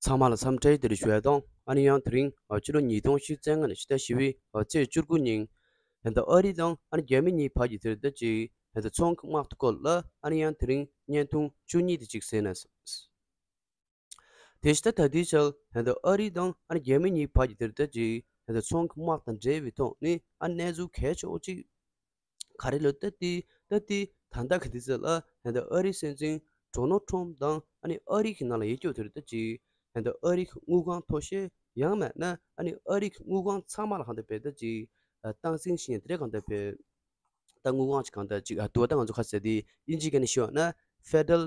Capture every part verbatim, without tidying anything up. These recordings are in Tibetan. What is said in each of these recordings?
ཚང་མ་ལ་འཚམས་འདྲི་བཀྲ་ཤིས་བདེ་ལེགས་དང་། ཨ་ནི་ཡང་དེ་རིང་ཕྱི་ལོ་ཉིས་སྟོང་ཉི་ཤུ་རྩ་ལྔ་ནས་ཕྱི་ཟླ་བཞི་པའི་ཚེས་བཅུ་དགུ་ཉིན་ད་ལྟ་ཨ་རི་དང་ཨ་ནི་རྒྱ་མི་གཉིས་བར་གྱི་དེར་ད་ཅིག་ད་ལྟ་ཚོང་གི་དམག་གི་སྐོར་ལ་ཨ་ནི་ཡང་དེ་རིང་བརྙན་ཐུང་བཅུ་གཉིས་དེ་ཅིག་གསན་ན། དེ་བཞིན་ད་ལྟའི་ཆར་ད་ལྟ་ཨ་རི་དང་ཨ་ནི་རྒྱ་མི་གཉིས་བར་གྱི་དེར་ད་ཅིག་ད་ལྟ་ཚོང་གི་དམག་དང་འབྲེལ་བའི་ཐོག་ནས་ཨ་ནི་གནས་ཚུལ་གལ་ཆེ་བོ་ཅིག་ག་རེ་ལབ་ད་དེ་ད་དེ་ད་ལྟ་གི་དུས་ཚོད་ལ་ད་ལྟ་ཨ་རིའི་སྲིད་འཛིན་ཌོ་ནལ་ཊམ་དང་ཨ་ནི་ཨ་རི་གི་ནང་ལ་ཡོད་རྒྱུ་དེར་ད་ཅིག་ད་ལྟ་ཨ་རི་གི་དངུལ་ཁང་མཐོ་ཤོས། ཡང་མིན་ན་ཨ་ནི་ཨ་རི་གི་དངུལ་ཁང་ཚང་མ་ལ་གང་ལྟར་བས་ད་ཅིག་སྟངས་འཛིན་བྱེད་མཁན་དེ་འདྲ་གང་ལྟར་བས། ད་དངུལ་ཁང་ཅིག་གང་ལྟར་ཅིག་ཨ་དུ་བ་ད་ང་ཚོ་ཁ་ཟེར་དེ་དབྱིན་ཇིའི་སྐད་ནས་ཞུས་པ་ན་Federal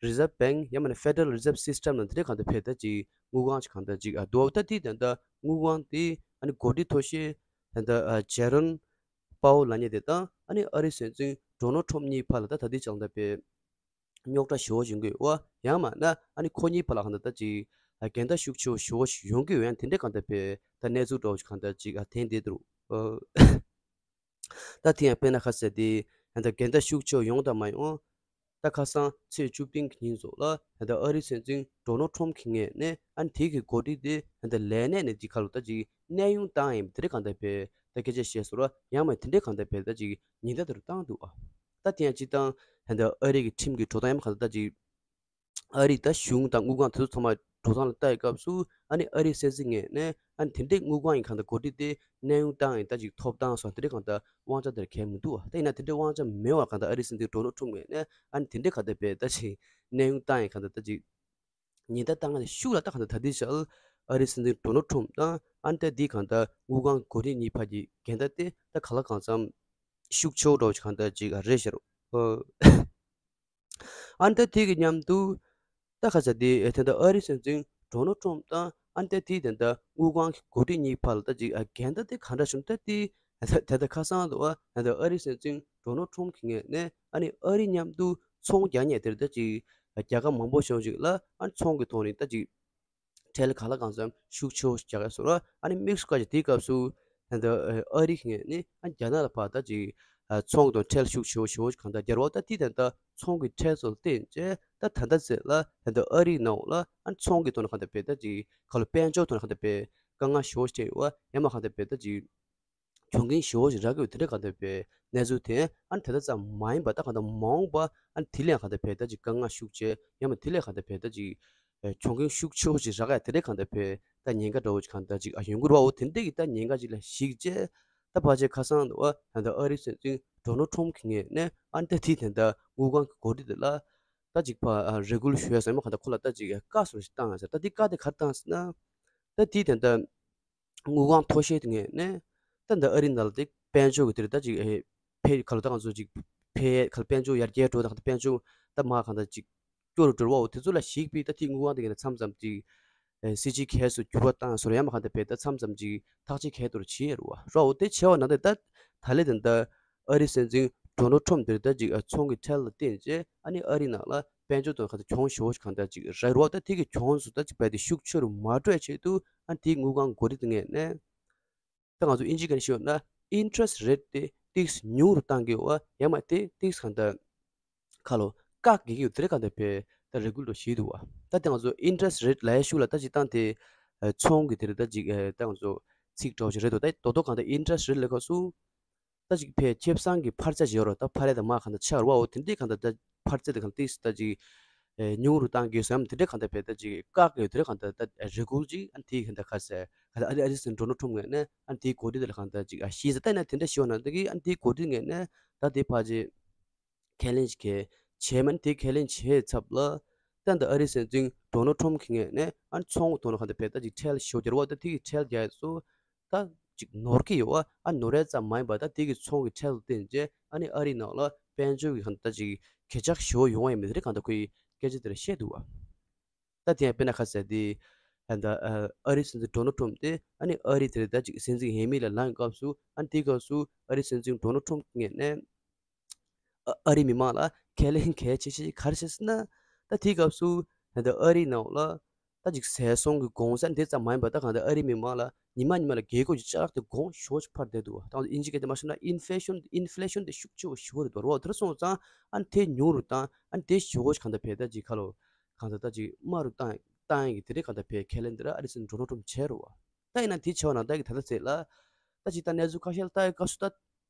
Reserve Bank ཡང་མིན་ན་Federal Reserve System ལ་དེ་འདྲ་གང་ལྟར་བས་ད་ཅིག་དངུལ་ཁང་ཅིག་གང་ལྟར་ཅིག་ཨ་དུ་བ་ད་དེ་ད་ལྟ་དངུལ་ཁང་དེ་ཨ་ནི་འགོ་ཁྲིད་མཐོ་ཤོས་ད་ལྟ་ཨ་ཇེ་རོམ་པའོ་ལབ་མཁན་དེ་དང་ཨ་ནི་ཨ་རིའི་སྲིད་འཛིན་ཌོ་ནལ་ཊམ་གཉིས་བར་ལ་ད་ད་ལྟའི་ཆར་ད་དཔེ་རྙོག་དྲ་ཞེ་པོ་ཅིག་ཡོང་གི་ཡོད་པ། ཡང་མིན་ན་ཨ་ནི་ཁོ་གཉིས་བར་ལ་གང་ལྟར་ད་ཅིག་ཨ་འགལ་ཟླ་ཤུགས་ཆེ་བོ་ཞེ་པོ་ཞིག་ཡོང་གི་ཡོད། ཡང་དེ་འདྲ་གང་ལྟར་དཔེ་ད་གནས་ཚུལ་འདྲ་བོ་ཞིག་གང་ལྟར་ཅིག་ཨ་ཐོན་བསྡད་འདུག་ཨ་ད་དེ་ཡང་དཔེར་ན་ཁ་ཟེར་དེ་ད་འགལ་ཟླ་ཤུགས་ཆེ་བོ་ཡོང་དང་མ་ཡོང་། ད་ཁ་སང་ཚེས་བཅུ་བདུན་གྱི་ཉིན་སོགས་ལ་ད་ལྟ་ཨ་རིའི་སྲིད་འཛིན་ཌོ་ནལ་ཊམ་གྱི་ངོས་ནས་ཨ་ནི་དེ་གི་འགོ་ཁྲིད་དེ་ད་ལྟ་ལས་གནས་ནས་ཅིག་ཁ་ལོ་ད་ཅིག་གནས་དབྱུང་བཏང་ཡིན་པ་དེ་འདྲ་གང་ལྟར་དཔེ་ད་སྐད་ཆ་བཤད་སོང་ར། ཡང་མིན་དེ་འདྲ་གང་ལྟར་དཔེ་ད་ཅིག་ཉེན་བརྡ་དེ་རུ་བཏང་འདུག་ཨ། ད་དེ་ཡང་སྤྱིར་བཏང་ད་ལྟ་ཨ་རི་གི་ཁྲིམས་ཀྱི་འགྲོ་སྟངས་ཡང་མིན་གང་ལྟར་ད་ཅིག་ཨ་རི་ད་གཞུང་དང་དངུལ་ཁང་དེ་ཚོ་ཚང་མ་འགྲོ་སྟངས་ལ་ལྟ་ཡི་སྐབས་སུ་ཨ་ནི་ཨ་རིའི་སྲིད་འཛིན་ངོས་ནས་ཨ་ནི་དེ་འདྲའི་དངུལ་ཁང་ཡིན་གང་ལྟར་འགོ་ཁྲིད་དེ་གནས་དབྱུང་བཏང་ཡིན་ད་ཅིག་ཐོབ་ཐང་སོགས་དེ་འདྲའི་གང་ལྟར་དབང་ཆ་དེར་གལ་མི་འདུག་ཨ། ད་ཡིན་ན་དེ་འདྲའི་དབང་ཆ་མེད་པར་གང་ལྟར་ཨ་རིའི་སྲིད་འཛིན་ཌོ་ནལ་ཊམ་ངོས་ནས་ཨ་ནི་དེ་འདྲའི་གང་ལྟར་དཔེ་ད་ཅིག་གནས་དབྱུང་བཏང་ཡིན་གང་ལྟར་ད་ཅིག་ཉེན་བརྡ་བཏང་ཡ་ཤུགས་ལ་ད་གང་ལྟར་ད་ལྟའི་ཆར་ཨ་རིའི་སྲིད་འཛིན་ཌོ་ནལ་ཊམ་དང་ཨ་ནི་ད་འདི་གང་ལྟར་དངུལ་ཁང་འགོ་ཁྲིད་གཉིས་བར་གྱི་འགལ་ཟླ་དེ་ད་གང་ལ་གང་འཚམ་ཤུགས་ཆེ་བོ་འདྲ་བོ་ཞིག་གང་ལྟར་ཅིག་རེད་ཤག་ཨ་ནི་ད་དེ་གི་མཉམ་དུ་ད་ཁ་ས་དེ་ད་ལྟ་ཨ་རིའི་སྲིད་འཛིན་ཌོ་ནལ་ཊམ་དང་ཨ་ནི་ད་དེ་ད་ལྟ་དངུལ་ཁང་གི་འགོ་ཁྲིད་གཉིས་བར་ལ་ད་ཅིག་འགལ་ཟླ་དེ་ག་འདྲ་བྱུང་ད་དེ་ད་ལྟ་ཁ་སང་དུ་ད་ལྟ་ཨ་རིའི་སྲིད་འཛིན་ཌོ་ནལ་ཊམ་གི་ངོས་ནས་ཨ་ནི་ཨ་རི་མཉམ་དུ་ཚོང་རྒྱག་མཁན་དེར་ད་ཅིག་རྒྱལ་ཁབ་མང་པོ་ཞིག་ལ་ཨ་ནི་ཚོང་གི་ཐོག་ནས་ད་ཅིག་ཁྲལ་གང་ལ་གང་འཚམ་ཤུགས་ཆེ་བོ་ཞིག་རྒྱག་ཡ་སོགས་ར། ཨ་ནི་དམིགས་སུ་བཀར་ཅིག་དེའི་སྐབས་སུ་ད་ལྟ་ཨ་རི་གི་ངོས་ནས་ཨ་རྒྱ་ནག་ལ་ཕར་ད་ཅིག་ཚོང་གི་ཐོག་ཁྲལ་ཤུགས་ཆེ་བོ་ཞེ་པོ་ཞིག་གང་ལྟར་རྒྱག་རེད་བ། ད་དེ་ད་ལྟ་ཚོང་གི་ཁྲལ་ཚོ་བརྟེན་བྱས་ད་ད་ལྟ་ཚེ་ལ་ད་ལྟ་ཨ་རིའི་ནང་ལ་ཨ་ཚོང་གི་ཐོག་ནས་གང་ལྟར་བས་ད་ཅིག་ག་ལ་དཔལ་འབྱོར་ཐོག་ནས་གང་ལྟར་བས་དཀའ་ངལ་ཞེ་པོ་ཞིག་འཕྲད་ཡོད་བ། ཡང་མ་གང་ལྟར་བས་ད་ཅིག་གྱོང་གུན་ཞེ་པོ་ཞིག་རག་གི་ཡོད་དེ་འདྲ་གང་ལྟར་བའི་གནས་ཚུལ་དེ་ཨ་ནི་དེ་ལྟར་ཙམ་མ་ཡིན་པ་ད་གང་ལྟར་མ་འོངས་པ་ཨ་ནི་དེ་ལས་གང་ལྟར་བས་ད་ཅིག་དཀའ་ངལ་ཤུགས་ཆེ་ཡང་མ་དེ་ལས་གང་ལྟར་བས་ད་ཅིག་ཨེ་གྱོང་གུན་ཤུགས་ཆེ་བོ་ཞིག་རག་ཡ་དེ་འདྲ་གང་ལྟར་བས་ད་ཉེན་ཁ་འདྲ་བོ་ཞིག་གང་ལྟར་ཅིག་ཨ་ཡོང་གི་རེད་བ། འོ་དེ་འདྲ་གི་ད་ཉེན་ཁ་ཅིག་ལ་གཞིགས་བྱས་ད་ཕལ་ཆེར་ཁ་སང་དུ་ཨ་ད་ལྟ་ཨ་རིའི་སྲིད་འཛིན་ཌོ་ནལ་ཊམ་གི་ངོས་ནས་ཨ་ནི་ད་དེ་དེ་འདྲ་དངུལ་ཁང་གི་འགོ་ཁྲིད་དེ་ལ་ད་ཅིག་ཕ་ཨ་རེ་སྐུལ་ཞུ་ཡ་ཟེར་མ་གང་ལྟར་ཁོ་ལ་ད་ཅིག་བཀའ་ཟུར་ཞིག་བཏང་ཡ་ཟེར། ད་དེ་བཀའ་དེ་ག་རེ་བཏང་ཟེར་ན་ད་དེ་དེ་འདྲ་དངུལ་ཁང་མཐོ་ཤོས་དེ་ངོས་ནས་ད་འདི་ཨ་རི་ནང་ལ་དེ་དཔལ་འབྱོར་གྱི་དེར་ད་ཅིག་ཨེ་འཕེལ་ག་ལ་ད་ང་ཚོ་ཅིག་འཕེལ་ག་ལ་དཔལ་འབྱོར་ཡར་རྒྱས་འགྲོ་དང་དཔལ་འབྱོར་ད་མ་གང་ད་ཅིག་སྐྱོ་རུ་འགྲོ་བ། འོ་དེ་ཚོ་ལ་གཞིགས་པའི་ད་དེ་དངུལ་ཁང་དེ་ག་ནས་མཚམས་མཚམས་ཅིག་ཨེ་སྲིད་ཇུས་གལ་སུ་འགྱུར་བ་བཏང་སོ་ར་ཡང་མ་གང་ད་བས་ད་མཚམས་མཚམས་ཅིག་ཐག་གཅོད་གལ་དུ་བྱེད་ཡ་རུ་བ་ར། འོ་དེ་བྱས་པ་ན་ད་ད་ད་ལས་དེ་ད་ཨ་རི་སྲིད་འཛིན་ཌོ་ནལ་ཊམ་དེར་ད་ཅིག་ཨ་ཚོང་གི་ཁྲལ་ལ་བརྟེན་བྱས་ཨ་ནི་ཨ་རི་ནང་ལ་དཔལ་འབྱོར་དང་གང་ལྟར་གྱོང་ཞེ་པོ་ཞིག་གང་ལྟར་ཅིག་རག་རེད་བ། ད་དེ་གི་གྱོང་སུ་ད་ཅིག་བས་དེ་ཤུགས་ཆེ་རུ་མ་འགྲོ་ཡ་ཆེད་དུ་ཨ་དེའི་དངུལ་ཁང་འགོ་ཁྲིད་ངོས་ནས་ད་ང་ཚོ་ཨིན་ཇིའི་སྐད་ནས་ཞུས་ན་interest rate དེ་ཏིག་ཙམ་ཉུང་རུ་བཏང་གི་ཡོད་བ། ཡང་མ་དེ་ཏིག་ཙམ་གང་ལྟར་ཁ་ལོ་བཀག་གི་ཡོད་དེ་རེད་གང་ལྟར་བས་ད་རེ་སྐུལ་འགྲོ་བྱེད་འདུག་བ། ད་དེ་ང་ཚོ་interest rate ལ་ཡ་ཤུགས་ལ་ད་ཅིག་བཏང་དེ་ཚོང་གི་དེ་རེད་ད་ཅིག་ད་ང་ཚོ་ཚིག་གྲོགས་ཅིག་རེད་འདུག་ད་དོ་དོ་གང་ལྟར་interest rate ལ་ཁ་སུ་ད་ཅིག་ཕའི་ཁེ་བཟང་གི་འཕར་ཆ་ཞིག་ཡོད་རེད། ད་འཕར་ཡ་དང་མ་གང་ལྟར་ཆག་རེད་བ། འོ་དེ་འདྲའི་གང་ལྟར་ད་འཕར་ཆ་དེ་གང་ལྟར་ཏིག་ཙམ་ད་ཅིག་ཨེ་ཉུང་རུ་བཏང་དགོས་བསམ་དེ་འདྲའི་གང་ལྟར་བས་ད་ཅིག་བཀག་ཡོད་དེ་འདྲའི་གང་ལྟར་ད་རེ་སྐུལ་ཅིག་ཨ་ནི་དེའི་གང་ལྟར་ཁ་གསལ་གང་ལྟར་ཨ་རི་ཨ་རི་སྲིད་འཛིན་ཌོ་ནལ་ཊམ་ངོས་ནས་ཨ་ནི་དེའི་འགོ་ཁྲིད་དེ་ལ་གང་ལྟར་ཅིག་ཨ་ཤེས་ས་ད་ན་དེ་འདྲ་ཞུ་བ་ན་ད་གི་ཨ་ནི་དེའི་འགོ་ཁྲིད་ངོས་ནས་ད་དེ་ཕལ་ཆེར་ཁས་ལེན་ཅིག་གལ་བྱས་མ་ནི་དེ་ཁས་ལེན་བྱས་ཚབ་ལ་ད་ད་ཨ་རི་སྲིད་འཛིན་ཌོ་ནལ་ཊམ་གི་ངོས་ནས་ཨ་ནི་ཚོང་གི་ཐོག་ནས་གང་ལྟར་བས་ད་ཅིག་ཁྲལ་ཞེ་པོ་རྒྱག་རེད་བ། ད་དེ་གི་ཁྲལ་རྒྱག་ཡ་ཚོ་ད་ཅིག་ནོར་གི་ཡོད་བ། ཨ་ནོར་ཡ་ཙམ་མ་ཡིན་པ་ད་དེ་གི་ཚོང་གི་ཁྲལ་ལ་བརྟེན་བྱས་ཨ་ནི་ཨ་རིའི་ནང་ལ་དཔལ་འབྱོར་གྱི་གང་ལྟར་ཅིག་གོད་ཆག་ཞེ་པོ་ཡོང་བ་ཡིན་མིན་དེ་རེད་གང་ལྟར་ཁོའི་སྐད་ཆ་དེ་ལ་བཤད་འདུག་བ། ད་དེ་ཡང་དཔེར་ན་ཁ་གསལ་དེ་ད་ཨ་རི་སྲིད་འཛིན་ཌོ་ནལ་ཊམ་དེ་ཨ་ནི་ཨ་རི་དེ་རེད་ད་ཅིག་སྲིད་འཛིན་འོས་མི་ལ་ལངས་སྐབས་སུ་ཨ་ནི་དེའི་སྐབས་སུ་ཨ་རི་སྲིད་འཛིན་ཌོ་ནལ་ཊམ་ངོས་ནས་ཨ་ཨ་རི་མི་མང་ལ་ཁས་ལེན་གལ་ཆེ་ཤོས་ག་རེ་བྱས་ཟེར་ན། ད་དེའི་སྐབས་སུ་ད་ལྟ་ཨ་རིའི་ནང་ལ་ད་ཅིག་ཟས་སོང་གི་གོང་ས་དེ་ཙམ་མ་ཡིན་པར་ད་གང་ལྟར་ཨ་རི་མི་མང་ལ་ཉི་མ་ཉི་མ་ལ་རྒྱལ་ཁབ་ཀྱི་ལྕགས་དེ་གོང་ཞེ་པོ་ཅིག་འཕར་བསྡད་འདུག་ད་ཨིན་ཇི་སྐད་དུ་མ་ཤོད་ན་ཨིན་ཕེ་ཤོན་ཨིན་ཕེ་ལེ་ཤོན་དེ་ཤུགས་ཆེ་བོ་ཞེ་པོ་རེད་འདུག་རོ། དེར་སོང་ཙང་ཨ་ནི་དེ་ཉུང་རུ་བཏང་ཨ་ནི་དེ་ཞེ་པོ་ཅིག་གང་ལྟར་བས་ད་ཅིག་ཁ་ལོ་གང་ལྟར་ད་ཅིག་དམའ་རུ་བཏང་ བཏང་ཡས་ཀྱི་དེ་རིང་གང་ལྟར་བའི་ཁས་ལེན་དེ་ར་ཨ་རིའི་སྲིད་འཛིན་ཌོ་ནལ་ཊམ་བྱས་རེད་བ། ད་ཡིན་ན་དེ་བྱས་པ་ན་ད་ཀྱི་ད་ལྟ་ཚེ་ལ་ད་ཅིག་ད་གནས་ཚུལ་ཁ་ཤས་ལ་ལྟ་ཡི་སྐབས་སུ་ད་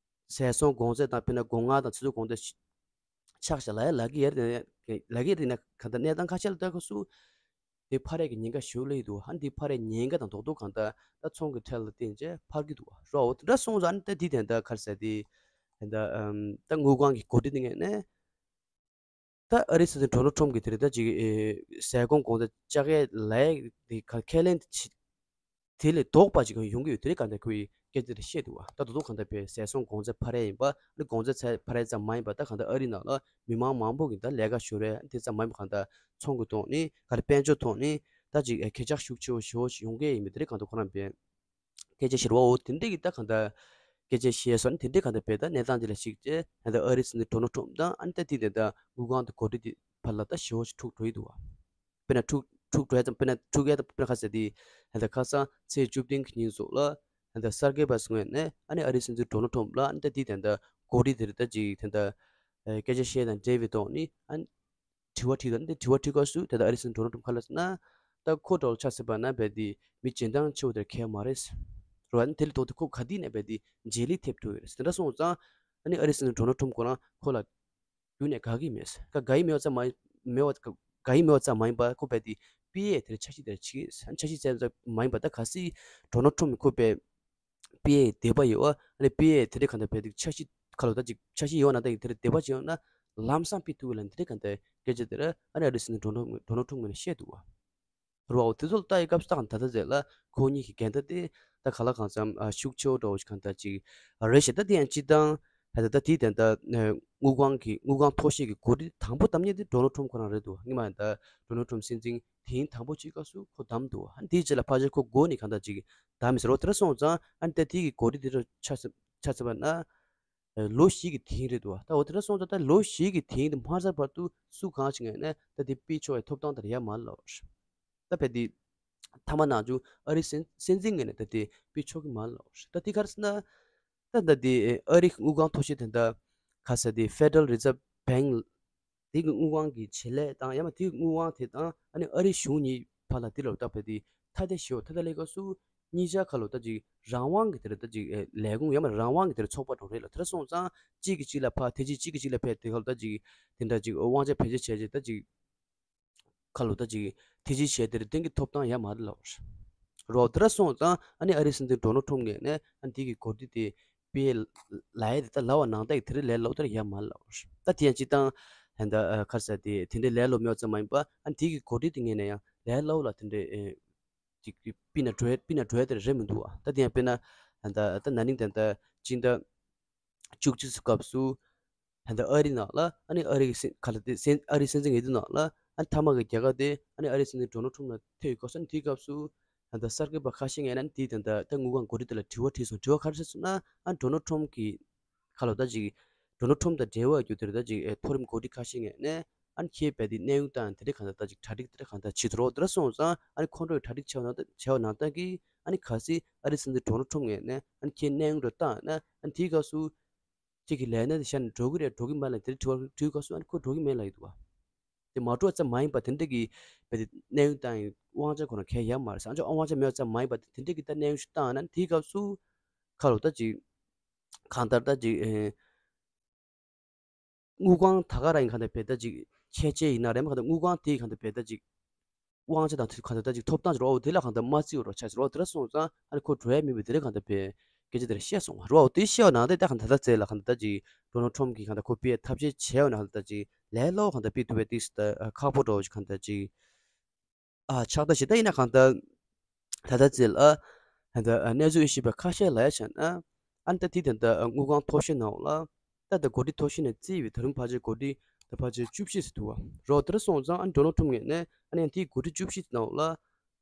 ཟས་སོང་དགོང་ཚད་དང་དཔེར་ན་དགོང་ང་དང་ཆུ་ཚོད་དགོང་ཚོད་ཆགས་ཤག་ལབ་ཡ་ལབ་ཀྱི་ཡོད་རེད། ལབ་ཀྱི་ཡོད་རེད་ན་གང་ལྟར་གནས་སྟངས་ཁ་ཤས་ལ་ལྟ་སྐབས་སུ་དེ་འཕར་ཡས་ཀྱི་ཉེན་ཁ་ཞེ་པོ་སླེབས་ཀྱི་འདུག་ཨ་ནི་དེ་འཕར་ཡས་ཉེན་ཁ་དང་རྡོག་རྡོག་གང་ལྟར་ད་ཚོང་གི་ཁྲལ་ལ་བརྟེན་བྱས་འཕར་གྱི་འདུག་བ། རོ་འོ་དེ་འདྲ་སོང་ཙང་ཨ་ནི་ད་དེ་དེ་འདྲ་ག་རེ་ཟེར་དེ་དེ་འདྲ་ཨམ་ད་དངུལ་ཁང་གི་འགོ་ཁྲིད་དེ་ངོས་ནས། ད་ཨ་རིའི་སྲིད་འཛིན་ཌོ་ནལ་ཊམ་གྱིས་དེ་རིང་ད་ཅིག་ཨེ་ཟས་སྐོམ་དགོང་ཚད་བཅག་ཡས་ལབ་ཡས་དེ་ག་ཁས་ལེན་དེ་ལས་ལྡོག་པ་ཅིག་ཡོང་གི་ཡོད། དེ་རིང་གང་ལྟར་ཁོས་སྐད་ཆ་དེ་བཤད་འདུག་བ། ད་རྡོག་རྡོག་གང་ལྟར་བའི་ཟས་སོང་དགོང་ཚད་འཕར་ཡས་ཡིན་པ། ཨ་ནི་དགོང་ཚད་ཚད་འཕར་ཡས་ཙམ་མ་ཡིན་པ། ད་གང་ལྟར་ཨ་རི་ནང་ལ་མི་མང་མང་པོ་གིས་ད་ལས་ཀ་ཞུ་རེད། ཨ་ནི་དེ་ཙམ་མ་ཡིན་པ་གང་ལྟར་ཚོང་གི་ཐོག་ནས་ག་རེ་དཔལ་འབྱོར་ཐོག་ནས་ད་ཅིག་ཨེ་གད་ཆག་ཤུགས་ཆེ་བོ་ཞེ་པོ་ཞིག་ཡོང་གི་ཡིན་པ་དེ་རིང་གང་ལྟར་ཁོ་རང་བའི་སྐད་ཆ་བཤད་རེད་བ། འོ་དེ་འདྲ་གི་ད་གང་ལྟར་སྐད་ཆ་བཤད་སོང་ནས་དེ་འདྲ་གང་ལྟར་བས་ད་གནས་སྟངས་དེ་ལ་གཞིགས་བྱས་ད་ལྟ་ཨ་རིའི་སྲིད་འཛིན་ཌོ་ནལ་ཊམ་དང་ཨ་ནི་ད་དེ་དེ་ད་དངུལ་ཁང་དུ་འགོ་ཁྲིད་དེ་བར་ལ་ད་ཞེ་པོ་ཞིག་འཁྲུག་འགྲོ་ཡི་འདུག་བ། དཔེར་ན་འཁྲུག་འཁྲུག་འགྲོ་ཡ་ཙམ་དཔེར་ན་འཁྲུག་ཡ་ཙམ་དཔེར་ན་ཁ་ཟེར་དེ་ད་ལྟ་ཁ་སང་ཚེས་བཅུ་བདུན་གྱི་ཉིན་སོགས་ལ་ད་ལྟ་གསར་འགོད་པ་ཚོའི་ངོས་ནས་ཨ་ནི་ཨ་རིའི་སྲིད་འཛིན་ཌོ་ནལ་ཊམ་ལ་ཨ་ནི་ད་དེ་ད་ལྟ་འགོ་ཁྲིད་དེ་རེད་ད་ཅིག་ད་ལྟ་སྐད་ཆ་བཤད་དང་འབྲེལ་བའི་ཐོག་ནས་ཨ་ནི། དྲི་བ་དྲིས་དང་དེ་དྲི་བ་དྲིས་སྐབས་སུ་ད་ལྟ་ཨ་རིའི་སྲིད་འཛིན་ཌོ་ནལ་ཊམ་ག་ལབ་ཟེར་ན། ད་ཁོ་འདྲ་བོ་ཆགས་ཟིན་པ་ན་རྦད་དེ་མི་སྦྱིན་བདག་ཆེ་བོ་དེར་གལ་མ་རེད་ཟེར་བ། ཨ་ནི་དེ་ལས་ལྡོག་སྟེ་ཁོ་ག་དུས་ནས་རྦད་དེ་རྗེས་ལུས་ཐེབས་འགྲོ་ཡོད་རེད་ཟེར། དེ་འདྲ་སོང་ཙང་ཨ་ནི་ཨ་རིའི་སྲིད་འཛིན་ཌོ་ནལ་ཊམ་ཁོ་རང་ཁོ་ལ་རྒྱུན་ནས་དགའ་གི་མེད་ཟེར། ཁོ་དགའ་ཡི་མེད་པ་ཙམ་མ་མེད་པ་དགའ་ཡི་མེད་པ་ཙམ་མ་ཡིན་པར་ཁོ་རྦད་དེ་པི་ཨེ་དེར་འཆར་གཞི་དེར་བྱེད་ཀྱི་ཟེར། འཆར་གཞི་བཙལ་ཙམ་མ་ཡིན་པ་ད་གལ་སྲིད་ཌོ་ནལ་ཊམ་ཁོ་རྦད་པི་ཨེ་དེ་འདྲ་ཡོད་ཨ་ནི་པི་ཨེ་དེ་འདྲ་གང་ལྟར་བས་དེ་འཆར་གཞི་ཁ་ལོ་ད་ཅིག་འཆར་གཞི་ཡོད་ན་ད་ཡིན་དེ་འདྲ་དེ་འདྲ་ཅིག་ཡོད་ན་ལམ་སང་ཕུད་ཐུབ་ཀྱི་ལ་འདི་འདྲ་གང་ལྟར་སྐད་ཆ་དེ་ར་ཨ་ནི་ཨ་རིའི་སྲིད་འཛིན་ཌོ་ནལ་ཌོ་ནལ་ཊམ་ངོས་ནས་བཤད་འདུག་བ། རོ་དེ་ཚོ་ལ་ལྟ་ཡི་སྐབས་སུ་ད་གང་ད་ལྟ་ཟེར་ལ་ཁོ་གཉིས་ཀྱི་འགལ་ཟླ་དེ་ད་ག་ལ་གང་འཚམ་ཨ་ཤུགས་ཆེ་བོ་འདྲ་བོ་ཞིག་གང་ལྟར་ཅིག་རེད་ཤག་ད་དེ་ཡང་སྤྱིར་བཏང་ད་ད་ད་དེའི་དོན་དག་དངུལ་ཁང་གི་དངུལ་ཁང་མཐོ་ཤོས་ཀྱི་འགོ་ཁྲིད་དང་པོ་བདམས་མཁན་དེ་ཌོ་ནལ་ཊམ་ཁོ་རང་རེད་འདུག་སྔོན་མ་ད་ཌོ་ནལ་ཊམ་སྲིད་འཛིན་དེའི་དང་པོ་བྱེད་སྐབས་སུ་ཁོ་བདམས་འདུག་ཨ་ནི་དེའི་རྗེས་ལ་ཕལ་ཆེར་ཁོ་འགོ་ནས་གང་ལྟར་ཅིག་བདམས་མི་ཟེར་རོ། དེ་འདྲ་སོང་ཙང་ཨ་ནི་ད་དེའི་གི་འགོ་ཁྲིད་དེ་འདྲ་ཆགས་ཆགས་ཚར་བ་ན་ལོ་བཞི་གི་དེ་རིང་རེད་འདུག་ད་འོ་དེ་འདྲ་སོང་ཙང་ད་ལོ་བཞི་གི་དེ་རིང་དེ་མ་ཚར་བར་དུ་སུ་གང་ཞིག་ངོས་ནས་ད་དེ་ཕུད་ཆོག་ཡའི་ཐོབ་ཐང་དེ་ཡོད་མ་རེད་ལབ་པ་རེད། ད་ཕལ་དེ་མཐའ་མ་ནང་བཞིན་ཨ་རིའི་སྲིད་སྲིད་འཛིན་ངོས་ནས་ད་དེ་ཕུད་ཆོག་གི་མ་རེད་ལབ་པ་རེད། ད་དེ་ག་རེ་ཟེར་ན། ད་ད་དེ་ཨ་རིའི་དངུལ་ཁང་མཐོ་ཤོས་དེ་འདྲ་ག་ཟེར་དེ་Federal Reserve Bank དེ་གི་དངུལ་ཁང་གི་བྱེད་ལས་དང་ཡང་མ་དེ་གི་དངུལ་ཁང་དེ་དང་ཨ་ནི་ཨ་རིའི་གཞུང་གཉིས་བར་ལ་དེ་ལ་ད་ཕལ་དེ་ཐ་དད་ཞེ་པོ་ཐ་དད་ལས་ཀ་སུ་གཉིས་ཆ་ཁ་ལོ་ད་ཅིག་རང་དབང་གི་དེ་རེད། ད་ཅིག་ཨེ་ལས་ཁུངས་ཡང་མ་རང་དབང་གི་དེ་རེད་ཚོགས་པ་འགྲོ་རེད་ལ། དེ་འདྲ་སོང་ཙང་གཅིག་གིས་གཅིག་ལ་ཕར་ཐེ་ཇུས་གཅིག་གིས་གཅིག་ལ་ཕར་དེ་ཁ་ལོ་ད་ཅིག་དེ་འདྲ་ཅིག་དབང་ཆ་བེད་སྤྱོད་བྱས་རྗེས་ད་ཅིག་ཁ་ལོ་ད་ཅིག་ཐེ་ཇུས་བྱས་དེ་རེད། དེང་གི་ཐོབ་ཐང་ཡོད་མ་རེད་ལབ་པ་རེད། རོ་དེ་འདྲ་སོང་ཙང་ཨ་ནི་ཨ་རིའི་སྲིད་འཛིན་ཌོ་ནལ་ཊམ་ངོས་ནས་ཨ་ནི་དེ་གི་འགོ་ཁྲིད་དེ་པི་ཨེ་ལབ་ཡས་དེ་ད་ལབ་པ་ནང་ལྟར་གྱི་དེ་རིང་ལས་སླ་པོ་དེ་ཡོད་མ་རེད་ལབ་པ་རེད། ད་དེ་ཡང་སྤྱིར་བཏང་ད་ལྟ་ག་རེ་ཟེར་དེ་དེ་འདྲའི་ལས་སླ་པོ་མེད་པ་ཙམ་མ་ཡིན་པ་ཨ་ནི་དེ་གི་འགོ་ཁྲིད་དེ་ངོས་ནས་ཡང་ལས་སླ་པོ་ལ་དེ་འདྲའི་ཅིག་པི་ན་འགྲོ་ཡ་པི་ན་འགྲོ་ཡ་དེ་རེད་མི་འདུག་ཨ། ད་དེ་ཡང་དཔེར་ན་ད་ལྟ་ད་ན་ནིང་ད་ལྟ་སྤྱི་ཟླ་བཅུ་གཅིག་ཚོ་སྐབས་སུ་ད་ལྟ་ཨ་རི་ནང་ལ་ཨ་ནི་ཨ་རི་གི་སྲིད་ག་ལ་དེ་སྲིད་ཨ་རི་སྲིད་འཛིན་འོས་བསྡུ་ནང་ལ་ཨ་ནི་མཐའ་མ་གི་རྒྱལ་ཁ་དེ་ཨ་ནི་ཨ་རི་སྲིད་འཛིན་ཌོ་ནལ་ཊམ་ལ་ཐོབ་ཡོད་སྐབས་སུ་ཨ་ནི་དེའི་སྐབས་སུ་ཨ་ནི་གསར་འགོད་པ་ཁ་ཤས་ངོས་ནས་ཨ་ནི་དེའི་དོན་དག་ད་དངུལ་ཁང་འགོ་ཁྲིད་དེ་ལ་དྲི་བ་དྲིས་སོང་། དྲི་བ་ག་རེ་དྲིས་སོང་ན་ཨ་ནི་ཌོ་ནལ་ཊམ་གི་ཁ་ལོ་ད་ཅིག་ཌོ་ནལ་ཊམ་དང་འབྲེལ་བ་ཡོད་རྒྱུ་དེ་རེད། ད་ཅིག་ཨེ་མཐོ་རིམ་འགོ་ཁྲིད་ཁ་ཤས་ངོས་ནས་ཨ་ནི་ཁྱེད་རྦད་དེ་གནས་དབྱུང་བཏང་དེ་འདྲ་གང་ལྟར་ད་ཅིག་གྲ་སྒྲིག་དེ་འདྲ་གང་ལྟར་བྱེད་དུ་རོགས་དེ་འདྲ་སོང་ཙང་ཨ་ནི་ཁོང་ཁྲོའི་གྲ་སྒྲིག་བྱས་པ་ནང་བྱས་པ་ནང་ལྟར་གྱི་ཨ་ནི་གལ་སྲིད་ཨ་རི་སྲིད་འཛིན་ཌོ་ནལ་ཊམ་ངོས་ནས་ཨ་ནི་ཁྱེད་གནས་དབྱུང་རུ་བཏང་ན་ཨ་ནི་དེའི་སྐབས་སུ་ཁྱེད་ཀྱི་ལས་གནས་དེ་ཤར་ནས་འགྲོ་གི་རེད་འགྲོ་གི་མ་རེད་དེ་འདྲ་དྲི་བ་དྲིས་སྐབས་སུ་ཨ་ནི་ཁོ་འགྲོ་གི་མེད་ལབ་ཡོད་འདུག་བ། དེ་མ་འགྲོ་ཙམ་མ་ཡིན་པ་དེ་འདྲ་གི་རྦད་དེ་གནས་དབྱུང་བཏང་ཡི་དབང་ཆ་ཁོ་རང་གལ་ཡོད་མ་རེད་ཟེར། ཨ་ཅོ་དབང་ཆ་མེད་ཙམ་མ་ཡིན་པ་དེ་འདྲ་གི་ད་གནས་དབྱུང་ཞིག་བཏང་ན་དེའི་སྐབས་སུ་ཁ་ལོ་ད་ཅིག་གང་ལྟར་ད་ཅིག་ཨེ། དངུལ་ཁང་ད་ག་རང་ཡིན་གང་ལྟར་བས་ད་ཅིག་ཁྱད་ཆོས་ཡིན་ན་རེད་མ་གང་ལྟར་དངུལ་ཁང་དེ་གང་ལྟར་བས་ད་ཅིག་དབང་ཆ་དང་དེ་གང་ལྟར་ད་ཅིག་ཐོབ་ཐང་ཅིག་རོ་དེ་ལ་གང་ལྟར་མ་བརྩི་བ་རོ་ཆ་ཅིག་རོ་དེ་ལ་སོང་ཙང་ཨ་ནི་ཁོ་འགྲོ་ཡ་མེད་པའི་དེ་རེད་གང་ལྟར་བས་སྐད་ཆ་དེ་རེད་བཤད་སོང་བ་རོ་དེ་བཤད་བ་ནང་དེ་ད་གང་ལྟར་ད་ཚེ་ལ་གང་ལྟར་ད་ཅིག་ཌོ་ནལ་ཊམ་གིས་གང་ལྟར་ཁོ་པི་ཨེ་ཐབས་ཤེས་བྱས་བ་ནང་ལྟར་ད་ཅིག་ལས་སླ་བོ་གང་ལྟར་ཕུད་ཐུབ་པའི་དུས་སུ་ད་ཁག་པོ་འགྲོ་བ་ཅིག་གང་ལྟར་ཅིག་ཨ་ཆགས་ད་ཞེ་ད་ཡིན་ན་གང་ལྟར་ད་ལྟ་ཚེ་ལ་ད་ལྟ་གནས་ཚུལ་ཤེས་པ་ཁ་ཤས་ལ་ཡ་བྱས་ན་ཨ་ནི་ད་དེ་ད་ལྟ་དངུལ་ཁང་མཐོ་ཤོས་ནང་ལ་ད་ལྟ་འགོ་ཁྲིད་མཐོ་ཤོས་ནས་བརྩིས་པའི་ད་རུང་ཕལ་ཆེར་འགོ་ཁྲིད་ད་ཕལ་ཆེར་བཅུ་བཞི་ཙམ་འདུག་བ་རོ་དེ་འདྲ་སོང་ཙང་ཨ་ནི་ཌོ་ནལ་ཊམ་ངོས་ནས་ཨ་ནི་ཡང་དེའི་འགོ་ཁྲིད་བཅུ་བཞི་ནང་ལ་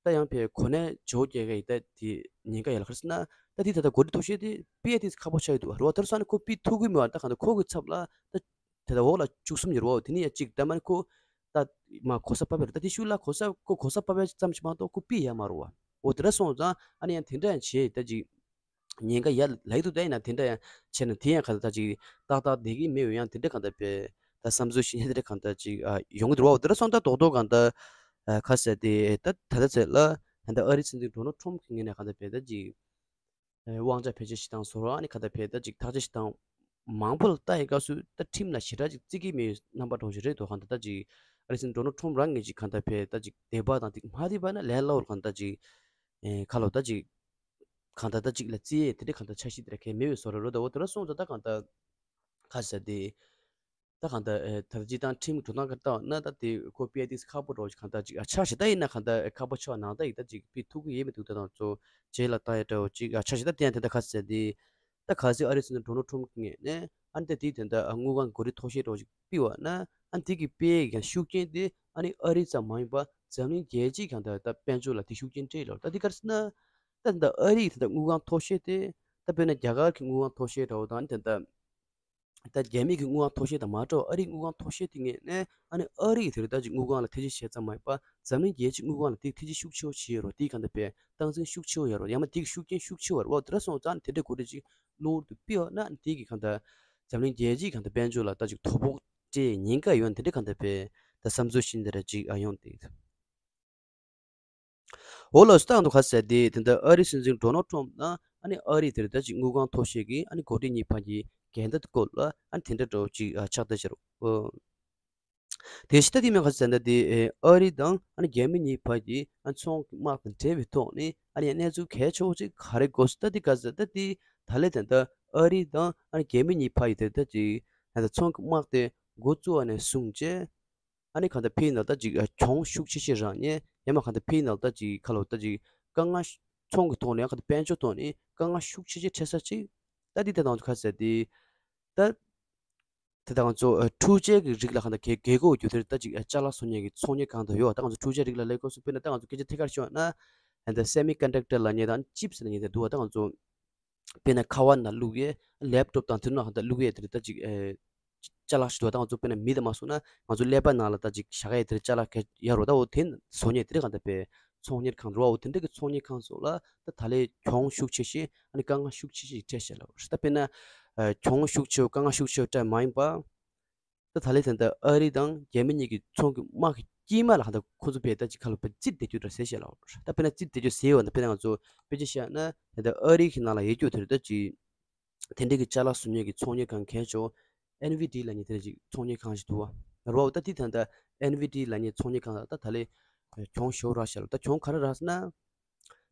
ད་ཡང་ཕའི་གོ་གནས་ཇོ་བོ་རྒྱལ་ཁའི་ད་དེ་ཉེན་ཁ་ཡོད་ལ་ག་རེ་ཟེར་ན་ད་དེ་ད་ལྟ་འགོ་ཁྲིད་མཐོ་ཤོས་དེ་ཕུད་ཡ་དེ་ཁག་པོ་ཆགས་ཡོད་འདུག་བ་རོ་དེ་འདྲ་སོང་ཨ་ནི་ཁོ་ཕུད་ཐུབ་ཀྱི་མེད་བ་ད་གང་ལྟར་ཁོ་གི་ཚབ་ལ་ད་དེ་ད་འོག་ལ་བཅུ་གསུམ་ཡོད་རོ་དེ་ནི་ཡ་གཅིག་ད་མ་ནི་ཁོ་ད་མ་གོ་ས་ཕབ་པ་རེད། ད་དེ་ཤུགས་ལ་གོ་ས་ཁོ་གོ་ས་ཕབ་པ་ཙམ་ཞིག་མ་གཏོགས་ཁོ་ཕུད་ཡ་མ་རོ་བ། འོ་དེ་འདྲ་སོང་ཙང་ཨ་ནི་ཡང་དེ་འདྲ་ཡང་བྱས་ད་ཅིག་ཉེན་ཁ་ཡ་ལ་ཡི་འདུག་ད་ཡིན་ན་དེ་འདྲ་ཡང་བྱས་ན་དེ་ཡང་གང་ལྟར་ད་ཅིག་ཏག་ཏག་བསྡད་ཀྱི་མེད་འོ་ཡང་དེ་འདྲ་གང་ལྟར་བས་ད་བསམ་ཚུལ་ཞིག་དེ་འདྲ་གང་ལྟར་ཅིག་ཨ་ཡོང་གི་འདུག་རོ་བ། འོ་དེ་འདྲ་སོང་ད་རྡོག་རྡོག་གང་ལྟར་ ཨ་ག་ཟེར་དེ་ད་ད་ལྟ་ཚེ་ལ་ད་ལྟ་ཨ་རིའི་སྲིད་འཛིན་ཌོ་ནལ་ཊམ་གྱི་ངོས་ནས་གང་ལྟར་བས་ད་ཅིག་ཨ་དབང་ཆ་བེད་སྤྱོད་བྱེད་སྟངས་བཟོ་ར་ཨ་ནི་གང་ལྟར་བས་ད་ཅིག་ཐག་གཅོད་བྱེད་སྟངས་མང་པོ་ལ་ལྟ་ཡི་སྐབས་སུ་ད་ཁྲིམས་ལ་ཞེ་དྲག་ཅིག་བརྩི་གི་མེད་རྣམ་པ་འདྲ་བོ་ཞིག་རེད་འདུག་གང་ལྟར་ད་ཅིག་ཨ་རིའི་སྲིད་འཛིན་ཌོ་ནལ་ཊམ་རང་ངོས་ཀྱིས་གང་ལྟར་བས་ད་ཅིག་དད་པ་དང་དེ་མ་དད་པ་ན་ལས་སླ་བོར་གང་ལྟར་ཅིག་ཨེ་ཁ་ལོ་ད་ཅིག་གང་ལྟར་ད་ཅིག་ལ་བརྩི་ཡས་དེ་འདྲའི་གང་ལྟར་འཆར་གཞི་དེ་འདྲ་གས་མེད་པའི་བཟོ་འདྲ་རེད་འདུག་འོ་དེ་འདྲ་སོང་ཙང་ད་གང་ལྟར་ག་ཟེར་དེ། ད་གང་ལྟར་ཨེ་ད་ལྟ་སྤྱིར་བཏང་ཁྲིམས་འགྲོ་སྟངས་ཀྱི་ལྟ་བ་ན་ད་དེ་ཁོ་པི་ཨའི་ཏི་སི་ཁག་པོ་འདྲ་བོ་ཞིག་གང་ལྟར་ཅིག་ཨ་ཆ་ཞེ་ད་ཡིན་ན་གང་ལྟར་ཨེ་ཁག་པོ་ཆགས་ནང་ད་ཡིག་ད་ཅིག་པི་ཐུག་གི་ཡེ་མི་འདུག་ད་དང་ཚོ་རྗེས་ལ་ལྟ་ཡ་འདྲ་བོ་ཅིག་ཨ་ཆ་ཞེ་ད་བསྟན་དེ་ད་ག་ཟེར་དེ། ད་ག་ཟེར་ཨ་རིའི་སྲིད་འཛིན་ཌོ་ནལ་ཊམ་གྱི་ངོས་ནས་ཨ་ནི་ད་དེ་དེ་འདྲ་ཨ་དངུལ་ཁང་གི་འགོ་ཁྲིད་མཐོ་ཤོས་འདྲ་བོ་ཞིག་ཕུད་པ་ན་ཨ་ནི་དེ་གི་ཕུད་ཡས་ཀྱི་ཤུགས་རྐྱེན་དེ་ཨ་ནི་ཨ་རི་ཙམ་མ་ཡིན་པ་འཛམ་གླིང་རྒྱལ་སྤྱིའི་གང་ལྟར་ད་དཔལ་འབྱོར་ལ་དེ་ཤུགས་རྐྱེན་སྤྲད་ལ། ད་དེ་ག་རེ་ཟེར་ན་ད་ད་ཨ་རི་ད་ད་དངུལ་ཁང་མཐོ་ཤོས་དེ་ད་དཔེར་ན་རྒྱ་གར་གྱི་དངུལ་ཁང་མཐོ་ཤོས་འདྲ་བོ་དང་ཨ་ནི་ད་ད། ད་རྒྱ་མི་གི་དངུལ་ཁང་མཐོ་ཤོས་དང་མ་འདྲ་བ་ཨ་རིའི་དངུལ་ཁང་མཐོ་ཤོས་དེ་ངོས་ནས་ཨ་ནི་ཨ་རི་ཡི་དེ་རེད་ད་ཅིག་དངུལ་ཁང་ལ་ཐེ་ཇུས་བྱས་ཙམ་མ་ཡིན་པ་འཛམ་གླིང་རྒྱལ་སྤྱིའི་དངུལ་ཁང་ལ་དེ་ཐེ་ཇུས་ཤུགས་ཆེ་བོ་བྱས་ཡོད་རེད། དེའི་གང་ལྟར་བས་སྟངས་འཛིན་ཤུགས་ཆེ་བོ་ཡོད་རེད། ཡང་མ་དེ་གི་ཤུགས་རྐྱེན་ཤུགས་ཆེ་བོ་རེད་བ། དེ་འདྲ་སོང་ཙང་དེ་འདྲའི་འགོ་ཁྲིད་ཅིག་གློ་བུར་དུ་ཕུད་ཡོད་ན་ཨ་ནི་དེ་གི་གང་ལྟར་འཛམ་གླིང་རྒྱལ་སྤྱིའི་གང་ལྟར་དཔལ་འབྱོར་ལ་ད་ཅིག་དོ་ཕོག་སྤྲད་ཉེན་ཁ་ཡོད་ན་དེ་འདྲའི་གང་ལྟར་བས་ད་བསམ་ཚུལ་བཞིན་དེ་འདྲ་ཅིག་ཨ་ཡོང་དེ། འོ་ལགས་སོ། ད་གང་དུ་ག་ཟེར་དེ་དེ་འདྲ་ཨ་རིའི་སྲིད་འཛིན་ཌོ་ནལ་ཊམ་དང་ཨ་ནི་ཨ་རིའི་དེར་ད་ཅིག་དངུལ་ཁང་མཐོ་ཤོས་ཀྱི་ཨ་ནི་འགོ་ཁྲིད་གཉིས་བར་གྱི་འགལ་ཟླ་སྐོར་ལ་ཨ་ནི་དེ་འདྲ་འདྲ་བོ་ཅིག་ཨ་ཆགས་བསྡད་ཤག་རོ། དེ་ཕྱི་ད་དེ་མིན་ག་ཟེར་ན་དེ་ཨ་རི་དང་ཨ་ནི་རྒྱ་མི་གཉིས་བར་གྱི་ཨ་ནི་ཚོང་གི་དམག་དང་འབྲེལ་བའི་ཐོག་ནས་ཨ་ནི་ཡང་གནས་ཚུལ་གལ་ཆེ་བོ་ཅིག་ག་རེ་གོ་སོང་ད་དེ་ག་ཟེར་ད་དེ་ད་ལས་དེ་འདྲ་ཨ་རི་དང་ཨ་ནི་རྒྱ་མི་གཉིས་བར་གྱི་དེ་ད་ཅིག་ཨ་ནི་ཚོང་གི་དམག་དེ་འགོ་བཙུགས་པ་ནས་བཟུང་བྱས། ཨ་ནི་གང་ལྟར་ཕའི་ནང་ལ་ད་ཅིག་གྱོང་ཤུགས་ཆེ་ཤོས་རག་མཁན་ཡང་མ་གང་ལྟར་ཕའི་ནང་ལ་ད་ཅིག་ཁ་ལོ་ད་ཅིག་དཀའ་ངལ་ཚོང་གི་ཐོག་ནས་ཡང་གང་ལྟར་དཔལ་འབྱོར་ཐོག་ནས་དཀའ་ངལ་ཤུགས་ཆེ་ཆེ་འཕྲད་ས་ཅིག་ད་འདི་ད་དང་ཚོ་ཁ་ཟེར་ཏེ་ད་དེ་ད་ང་ཚོ་འཕྲུལ་ཆས་ཀྱི་རིགས་ལ་གང་ལྟར་གལ་གལ་དགོས་རྒྱུ་དེར་ད་ཅིག་ཅ་ལག་བཟོ་མཁན་གྱི་ཚོང་གཉེར་ཁང་དུ་ཡོད། ད་ང་ཚོ་འཕྲུལ་ཆས་རིགས་ལ་ལས་ཀ་སུ་དཔེར་ན་ད་ང་ཚོ་སྐད་ཆ་ཐད་ཀར་ཤོད་ན་ད་སེ་མི་ཀོན་ཌག་ཊར་ལབ་མཁན་དང་ཅིབ་སི་ལབ་མཁན་དེ་འདུག་བ། ད་ང་ཚོ་དཔེར་ན་ཁ་པར་ནང་བླུག་ཡས་ལེབ་ཊོབ་དང་དེ་ནང་ད་བླུག་ཡས་དེ་རེད། ད་ཅིག་ཨེ་ཅ་ལག་ཞིག་འདུག་ད་ང་ཚོ་དཔེར་ན་མི་དང་མ་སོང་ན་ང་ཚོ་ཀླད་པ་ནང་ལ་ད་ཅིག་བཞག་ཡས་དེ་རེད། ཅ་ལག་ག་ཡ་རོ་ད་འོ་དེ་བཟོ་མཁན་དེ་རེད། གང་ལྟར་པའི་ཚོང་གཉེར་ཁང་རོ། འོ་དེ་འདྲ་གི་ཚོང་གཉེར་ཁང་སོགས་ལ་ད་ད་ལས་གྱོང་ཤུགས་ཆེ་ཤོས་ཨ་ནི་དཀའ་ངལ་ཤུགས་ཆེ་ཤོས་ཤིག་འཕྲད་བཞག་ལ། ད་དཔེར་ན་ཨེ་གྱོང་ཤུགས་ཆེ་བོ་དཀའ་ངལ་ཤུགས་ཆེ་བོ་འཕྲད་མ་ཡིན་པ། ད་ད་ལས་དེ་འདྲ་ཨ་རི་དང་རྒྱ་མི་གཉིས་ཀྱི་ཚོང་གི་དམག་གི་དཀྱིལ་མ་ལ་གང་ལྟར་ཁོ་ཚོ་བས་ད་ཅིག་ཁ་ལོ་པ་རྩིས་བསྡད་རྒྱུ་འདྲ་ཟེར་བཤད་ལ། ད་དཔེར་ན་རྩིས་བསྡད་རྒྱུ་ཟེར་བ་ན་དཔེར་ན་ང་ཚོ་དཔེ་ཆ་བཤད་ན་དེ་འདྲ་ཨ་རི་གི་ནང་ལ་ཡོད་རྒྱུ་དེ་རེད། ད་ཅིག་དེ་འདྲ་གི་ཅ་ལག་བཟོ་མཁན་གྱི་ཚོང་གཉེར་ཁང་གལ་ཆེ་བོ་ཨེན་ཝི་ཌི་ལབ་མཁན་དེ་འདྲ་ཅིག་ཚོང་གཉེར་ཁང་ཞིག་འདུག་བ། རེད་བ། ད་དེ་ད་ལྟ་ཨེན་ཝི་ཌི་ལབ་མཁན་ཚོང་གཉེར་ཁང་ལ་ད་ད་ལས་གྱོང་ཤོར་རག་བཞག་ལ། ད་གྱོང་ག་རེ་རག་ཟེར་ན།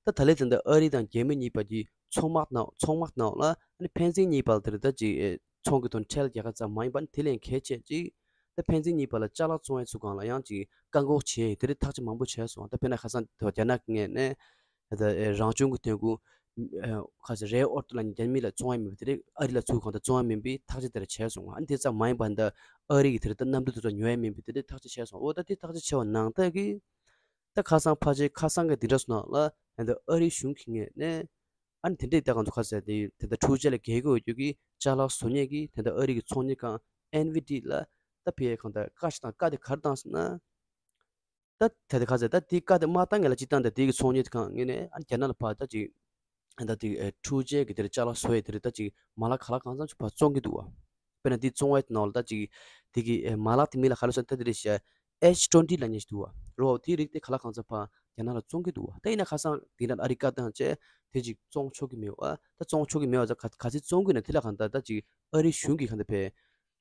ད་ད་ལས་དེ་འདྲ་ཨ་རི་དང་རྒྱ་མི་གཉིས་བར་གྱི་ཚོང་དམག་ནང་ཚོང་དམག་ནང་ལ་ཨ་ནི་ཕན་ཚུན་གཉིས་བར་དེར་ད་ཅིག་ཨེ་ཚོང་གི་དོན་ཁྲལ་རྒྱག་ག་ཙམ་མ་ཡིན་པར་དེ་ལས་གལ་ཆེ་ཅིག་ད་ཕན་ཚུན་གཉིས་བར་ལ་ཅ་ལག་བཙོང་ཡས་ཚུལ་སྒང་ལ་ཡང་ཅིག་བཀག་འགོག་བྱས་དེ་རིགས་ཐག་གཅོད་མང་པོ་བྱས་སོང་། ད་དཔེར་ན་ཁ་སང་དེ་རྒྱ་ནག་གི་ངོས་ནས་ད་ཨེ་རང་བྱུང་གི་ཐོན་ཁུངས་ཨེ་ཁ་སང་རེར་ཨར་ཐི་ལབ་མཁན་རྒྱ་མི་ལ་བཙོང་ཡས་མེད་པ་དེ་རིགས་ཨ་རི་ལ་ཚུར་གང་ལྟར་བཙོང་ཡས་མིན་པའི་ཐག་གཅོད་དེ་འདྲ་བྱས་སོང་། ཨ་ནི་དེ་ཙམ་མ་ཡིན་པར་ད་ཨ་རི་གི་དེ་རིགས་ད་གནམ་གྲུ་དེ་ཚོ་ཉོ་ཡས་མིན་པའི་དེ་འདྲའི་ཐག་གཅོད་བྱས་སོང་། འོ་ད་དེ་ཐག་གཅོད་བྱས་པ་ནང་ལྟར་གྱི་ད་ཁ་སང་ཕལ་ཆེར་ཁ་སང་གི་འདི་འདྲ་སོང་ནང་ལ་ད་ཨ་རིའི་གཞུང་གི་ངོས་ནས་ཨ་ནི་དེ་འདྲའི་ད་གང་དུ་ཁ་གསལ་དེ་དེ་ད་འཕྲུལ་ཆས་ལ་རྒྱལ་ཁ་ཡོད་རྒྱུ་གི་ཅ་ལག་བཟོ་མཁན་གྱི་དེ་ད་ཨ་རི་གི་ཚོང་གཉེར་ཁང་ཨེན་ཝི་ཌི་ལ་ད་ཕེ་གང་ད་བཀའ་ཞིག་དང་བཀའ་དེ་ག་རེ་བཏང་སོང་ན། ད་དེ་དེ་ག་ཟེར་ད་དེ་བཀའ་དེ་མ་བཏང་ངེས་ལ་ཅི་བཏང་ད་དེ་གི་ཚོང་གཉེར་ཁང་ངོས་ནས་ཨ་རྒྱ་ནག་ལ་ཕར་ད་ཅིག་ད་དེ་འཕྲུལ་ཆས་ཀྱི་དེར་ཅ་ལག་བཟོ་ཡས་དེར་ད་ཅིག་མ་ལག་ག་ལ་གང་འཚམ་ཅིག་ཕར་བཙོང་གི་འདུག་བ། དཔེར་ན་དེ་བཙོང་བའི་ནང་ལ་ད་ཅིག་དེ་གི་མ་ལག་དེ་མིང་ལ་ག་ལ་ཟེར་ད་དེ་རེད་ཤག་ཨེཆ་ཊུ་ཝེན་ཊི་ལབ་མཁན་ཞིག་འདུག་བ། རོ་དེའི་རིགས་དེ་ག་ལ་གང་འཚམ་ཕར་རྒྱ་ནག་ལ་བཙོང་གི་འདུག་བ། ད་ཡིན་ན་ཁ་སང་དེ་འདྲ་ཨ་རི་བཀའ་བཏང་བྱས་དེ་ཅིག་བཙོང་ཆོག་གི་མེད་བ། ད་བཙོང་ཆོག་གི་མེད་བ་ད་ག་ག་ཚོད་བཙོང་གི་ན་དེ་ལ་གང་ད་ད་ཅིག་ཨ་རི་གཞུང་གི་གང་ད་ཕེ་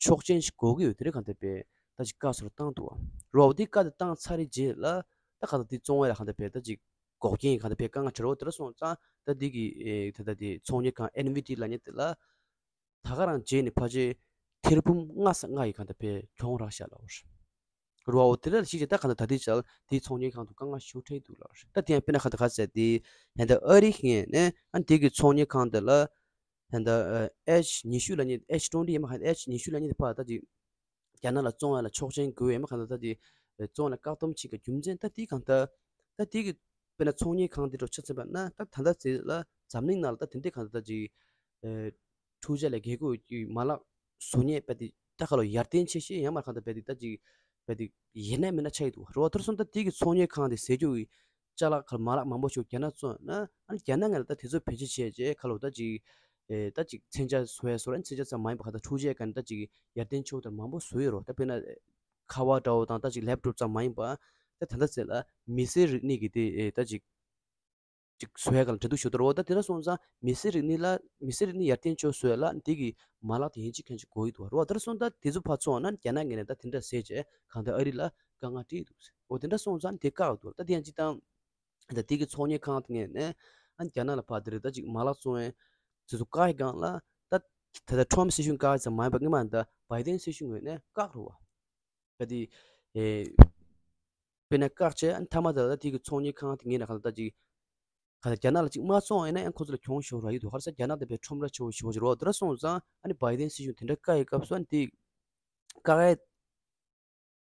ཆོག་མཆན་ཞིག་དགོས་ཀྱི་ཡོད། དེ་རིགས་གང་ད་ཕེ་ད་ཅིག་བཀའ་ཟུར་བཏང་འདུག་བ། རོ་དེ་བཀའ་དེ་བཏང་ཚར་རེད་རྗེས་ལ་ད་ག་ད་དེ་བཙོང་བ་ལ་གང་ད་ཕེ་ད་ཅིག་འགོག་རྐྱེན་གང་ད་ཕེ་དཀའ་ངལ་འཕྲད་རོ་དེ་ར་སོང་ཙང་ད་དེ་གི་ད་ད་དེ་ཚོང་གཉེར་ཁང་ཨེན་ཝི་ཌི་ལབ་མཁན་དེ་ལ། ད་ག་རང་རྗེས་ནས་ཕལ་ཆེར་ཐེར་འབུམ་ལྔ་ས་ལྔ་ཡི་གང་ད་ཕེ་གྱོང་རག་ཤག་ལབ་པ་རེད། རོ་དེ་ལ་ཞིག་ཅེ་ད་གང་ད་ད་དེ་ཅལ་དེའི་ཚོང་གཉེར་ཁང་དུ་དཀའ་ངལ་ཞེ་པོ་འཕྲད་འདུག་ལབ་པ་རེད། ད་དེ་ཡང་དཔེར་ན་གང་ད་ག་ཟེར་དེ་ཡང་ད་ཨ་རི་ངོས་ནས་ཨ་དེ་གི་ཚོང་གཉེར་ཁང་དེ་ལ་ཡང་ད་ཨེཆ་ཉི་ཤུ་ལབ་མཁན་ཨེཆ་ཊུ་ཝེན་ཊི་ཡིན་མ་གང་ཨེཆ་ཉི་ཤུ་ལབ་མཁན་དེ་ཕར་ད་ཅིག་རྒྱ་ནག་ལ་བཙོང་ཡ་ལ་ཆོག་མཆན་དགོས་ཡིན་མ་གང་ད་ད་དེ་བཙོང་ལ་བཀག་སྡོམ་བྱེད་ཀྱི་རྒྱུ་མཚན་ད་དེ་གང་ད་ད་དེ་གི་དཔེར་ན་ཚོང་གཉེར་ཁང་དེ་འདྲ་ཆ་མཚོན་པ་ན་ད་ད་ལྟ་ཚེ་ལ་འཛམ་གླིང་ནང་ལ་ད་དེ་འདྲའི་གང་ད་ད་ཅིག་འཕྲུལ་ཆས་ལ་རྒྱལ་ཁ་ཡོད་ཀྱི་མ་ལག་བཟོ་མཁན་དཔེ་དེ་ད་ག་ལོ་ཡར་ལྟན་ཆེ་ཤོས་ཡང་མ་གང་ལྟར་དཔེ་དེ་ད་ཅིག་དཔེ་དེ་ཡིན་ན་མིན་ན་ཆགས་ཀྱི་འདུག་རོ་ཐར་སོང་ད་དེ་གི་ཚོང་གཉེར་ཁང་དེ་ཟས་རྒྱུ་གི་ཅ་ལག་ག་ལ་མ་ལག་མང་པོ་ཞིག་རྒྱ་ནག་བཙོང་ན་ཨ་ནི་རྒྱ་ནག་ངོས་ལ་ད་དེ་ཚོ་བེད་སྤྱོད་བྱས་རྗེས་ག་ལོ་ད་ཅིག་ཨེ་ད་ཅིག་མཚོན་ཆ་བཟོ་ཡ་བཟོ་ར་མཚོན་ཆ་ཙམ་མ་ཡིན་པ་ག་ད་འཕྲུལ་ཆས་ག་ནི་ད་ཅིག་ཡར་ལྟན་ཆེ་བོ་དང་མང་པོ་བཟོ་ཡོད་རོ། ད་དཔེར་ན་ཁ་པར་འདྲ་བོ་དང་ད་ཅིག་ལེབ་ཊོབ་ཙམ་མ་ཡིན་པ། ད་ད་ལྟ་ཚེ་ལ་མི་སེར་རིག་གནས་ཀྱི་དེ་ཨེ་ད་ཅིག་ཅིག་བཟོ་ཡ་ག་ལ་འབྲེལ་གཏུག་ཞུ་དོ་རོ། ད་དེ་འདྲ་སོང་ཙང་མི་སེར་རིག་གནས་ལ་མི་སེར་རིག་གནས་ཡར་ཐོན་ཆོག་བཟོ་ཡ་ལ་འདི་གི་མ་ལག་དེ་ཡིན་གཅིག་མཁན་གཅིག་དགོས་ཀྱི་འདུག་རོ། དེ་འདྲ་སོང་ད་དེ་ཚོ་ཕར་ཚོང་ན་རྒྱ་ནག་ངོས་ནས་ད་དེ་འདྲ་ཟེར་བྱས་གང་ལྟར་ཨ་རི་ལ་དཀའ་ངལ་འཕྲད་འདུག་ཟེར། འོ་དེ་འདྲ་སོང་ཙང་དེ་བཀག་འདུག་ད་དེ་ཡང་སྤྱིར་བཏང་ད་དེ་གི་ཚོང་གཉེར་ཁང་དེ་ངོས་ནས་ཨ་རྒྱ་ནག་ལ་ཕར་དེ་རེད་ད་ཅིག་མ་ལག་བཙོང་ཡས་དེ་ཚོ་བཀག་ཡས་སྒང་ལ་ད་ད་ལྟ་ཁྲོམ་སྲིད་གཞུང་བཀག་ཡས་ཙམ་མ་ཡིན་པ་སྔོན་མ་ད་བའི་ཏན་སྲིད་གཞུང་ངོས་ནས་བཀག་རེད་བ། ག་དེ་ཨེ་དཔེར་ན་བཀག་བྱས་ཨ་ནི་མཐའ་མ་ད་ལྟ་དེ་གི་ཚོང་གཉེར་ཁང་དེ་ངོས་ནས་གང་ལྟར་ད་ཅིག་ག་ལ་རྒྱ་ནག་ལ་ཅིག་མ་བཙོང་ཡིན་ན་ཡང་ཁོ་ཚོ་ལ་གྱོང་ཤོར་ར་ཡོད་འདུག་ཧར་ས་རྒྱ་ནག་དེ་བས་ཁྲོམ་ར་ཆེ་བོ་ཞེ་བོ་ཅིག་རོགས་དེ་འདྲ་སོང་ཙང་ཨ་ནི་བའི་ཏན་སྲིད་གཞུང་དེ་འདྲ་བཀག་ཡས་སྐབས་སུ་ཨ་ནི་དེ་བཀག་ཡས་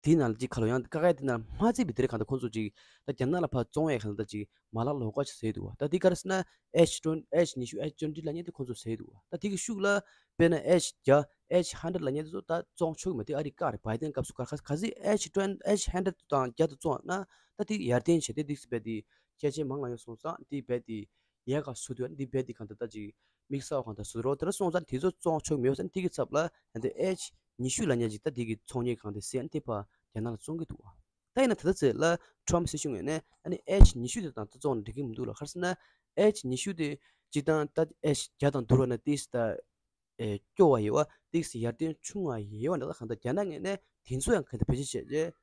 དེ་ནང་ལ་ཅིག་ག་ལོ་ཡང་བཀག་ཡས་དེ་ནང་མ་བརྩིས་པའི་དེ་རིང་གང་ལྟར་ཁོ་ཚོ་ཅིག་ད་རྒྱ་ནག་ལ་ཕར་བཙོང་ཡས་གང་ལྟར་ཅིག་མ་ལག་ལོགས་ཀ་ཅིག་བཟོས་འདུག་བ། ད་དེ་ག་རེ་ཟེར་ན་H twenty H ཉི་ཤུ H twenty ལབ་མཁན་དེ་ཁོ་ཚོ་བཟོས་འདུག་བ། ད་དེ་གི་ཤུགས་ལ་དཔེར་ན་H བརྒྱ H hundred ལབ་མཁན་དེ་ཚོ་ད་བཙོང་ཆོག་གི་མ་རེད། དེ་ཨ་རི་བཀག་རེད། བའི་ཏན་སྐབས་སུ་ག་ག་ག་ཚོད་H twenty H hundred དང་བརྒྱ་དང་བཙོང་ན་ད་དེ་ཡར་ཐོན་བྱས་ཏེ་དེ་སི་བས་དེ་ཁྱད་ཆོས་མང་ང་ཡོང་སོང་ཙང་དེ་བས་དེ་ཡལ་ག་བཟོ་དུས་འདི་རྦད་དེ་གང་ལྟར་ད་ཅིག་དམིགས་བསལ་གང་ལྟར་བཟོ་རོགས་དེ་འདྲ་སོང་ཙང་དེ་ཚོ་བཙོང་ཆོག་མེད་ཙང་དེ་གི་ཚབ་ལ་ད་ལྟ་H ཉི་ཤུ་ལབ་མཁན་ཅིག་ད་དེ་གི་ཚོང་གཉེར་ཁང་དེ་ཟེར་ཨ་ནི་དེ་ཕར་རྒྱ་ནག་ལ་བཙོང་གི་འདུག་བ། ད་ཡིན་ན་ད་ལྟ་ཚེ་ལ་ཁྲོམ་སྲིད་གཞུང་ངོས་ནས་ཨ་ནི་H ཉི་ཤུ་དེ་དང་ད་བཙོང་འགྲིག་གི་མི་འདུག་ལ། ག་རེ་ཟེར་ན་H ཉི་ཤུ་དེ་སྤྱིར་བཏང་ད་H བརྒྱ་དང་བསྡུར་བ་ན་ཏིས་ད་ཨེ་སྐྱོ་བ་ཡོད་བ་ཏིས་ཡར་ཐོན་ཆུང་བ་ཡོད་བ་འདྲ། ད་གང་ལྟར་རྒྱ་ནག་ངོས་ནས་དེ་ཚོ་ཡང་གང་ལྟར་བེད་སྤྱོད་བྱས་རྗེས།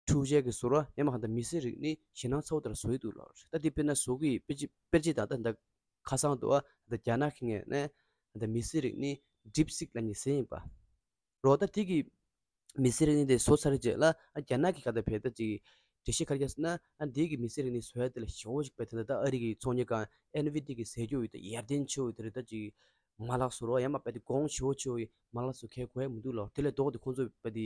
འཕྲུལ་ཆས་ཀྱི་བཟོ་གྲྭ་ཡང་མ་གང་ལྟར་མི་སེར་རིག་གནས་ཞེད་སྣང་ཚ་བོ་ལྟར་བཟོ་ཡི་འདུག་ལ། ད་དེ་དཔེར་ན་བཟོ་གི་དཔེར་བརྗོད་དཔེར་བརྗོད་དང་ད་ད་ཁ་སང་དུ་ཨ་ད་རྒྱ་ནག་གི་ངོས་ནས་ད་མི་སེར་རིག་གནས་DeepSeek ལབ་མཁན་ཟེར་ཡིན་པ། རོགས་ད་དེ་གི་མི་སེར་རིག་གནས་དེ་བཟོ་ཚར་རྗེས་ལ་ཨ་རྒྱ་ནག་གི་ག་ད་བས་ད་ཅིག་འགྲེལ་བཤད་ག་རེ་བརྒྱབ་ཟེར་ན་ཨ་འདི་གི་མི་སེར་རིག་གནས་བཟོ་ཡ་དེ་ལ་ཞེ་པོ་ཅིག་བས་ད་ད་ཨ་རི་གི་ཚོང་གཉེར་ཁང་Nvidia གི་ཟས་སྐྱོ་ཡོད་ད་ཡར་ཐོན་ཆེ་བོ་ཡོད་ད་རེད་ད་ཅིག་མ་ལག་བཟོ་རོགས་ཡང་མ་དཔེ་དེ་གོང་ཆེ་བོ་ཆེ་བོའི་མ་ལག་ཚོ་གས་གོ་ཡ་མི་འདུག་ལ། དེ་ལས་ལྡོག་སྟེ་ཁོང་ཚོས་དཔེ་དེ་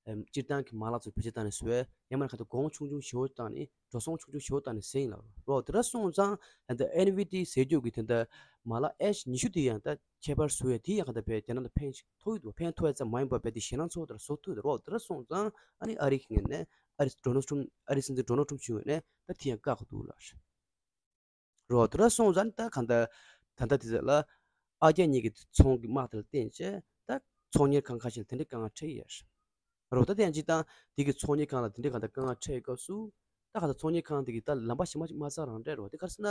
སྤྱིར་བཏང་གི་མ་ལག་ཚོ་བེད་སྤྱོད་བཏང་ནས་བཟོས་ཡང་མ་གང་ལྟར་གོང་ཆུང་ཆུང་ཞེ་བོ་བཏང་ནས་འགྲོ་སོང་ཆུང་ཆུང་ཞེ་བོ་བཏང་ནས་ཟིན་ལ་རོགས་དེ་འདྲ་སོང་ཙང་ད་ལྟ་Nvidia ཟས་སྐྱོ་གི་དེ་འདྲ་མ་ལག་H ཉི་ཤུ་དེ་ཡང་ད་ཁྱད་པར་བཟོ་ཡ་དེ་ཡང་གང་ལྟར་བས་རྒྱ་ནག་ལ་ཕན་ཞིག་ཐོགས་ཡོད་འདུག་ཕན་ཐོགས་ཡ་ཙམ་མ་ཡིན་པར་བས་དེ་ཞེད་སྣང་ཚ་བོ་དེ་འདྲ་བཟོ་ཐུབ་ཡོད་རོགས་དེ་འདྲ་སོང་ཙང་ཨ་ནི་ཨ་རི་གི་ངོས་ནས་ཨ་རི་Donald Trump ཨ་རི་སྲིད་འཛིན་Donald Trump ཞུ་ངོས་ནས་ད་དེ་ཡང་བཀག་གི་འདུག་ལ། རོ་དེ་འདྲ་སོང་ཙང་ད་གང་ལྟར་ད་ལྟ་དེ་ཚོ་ལ་ཨ་རྒྱ་གཉིས་ཀྱི་ཚོང་གི་དམག་དེ་ལ་བརྟེན་བྱས་ད་ཚོང་གཉེར་ཁང་ཁ་ཤས་ལ་དེ་འདྲའི་དཀའ་ངལ་འཕྲད་ཡོད། རོ་ད་དེ་ཡང་སྤྱིར་བཏང་དེ་གི་ཚོང་གཉེར་ཁང་ལ་དེ་འདྲའི་གང་ལྟར་དཀའ་ངལ་འཕྲད་ཡོད་སྐབས་སུ་ད་གང་ལྟར་ཚོང་གཉེར་ཁང་དེ་གི་ད་ལམ་པ་གཞན་མ་ཅིག་མ་ཚར་རང་འདྲ་རོ་དེ་ག་རེ་ཟེར་ན་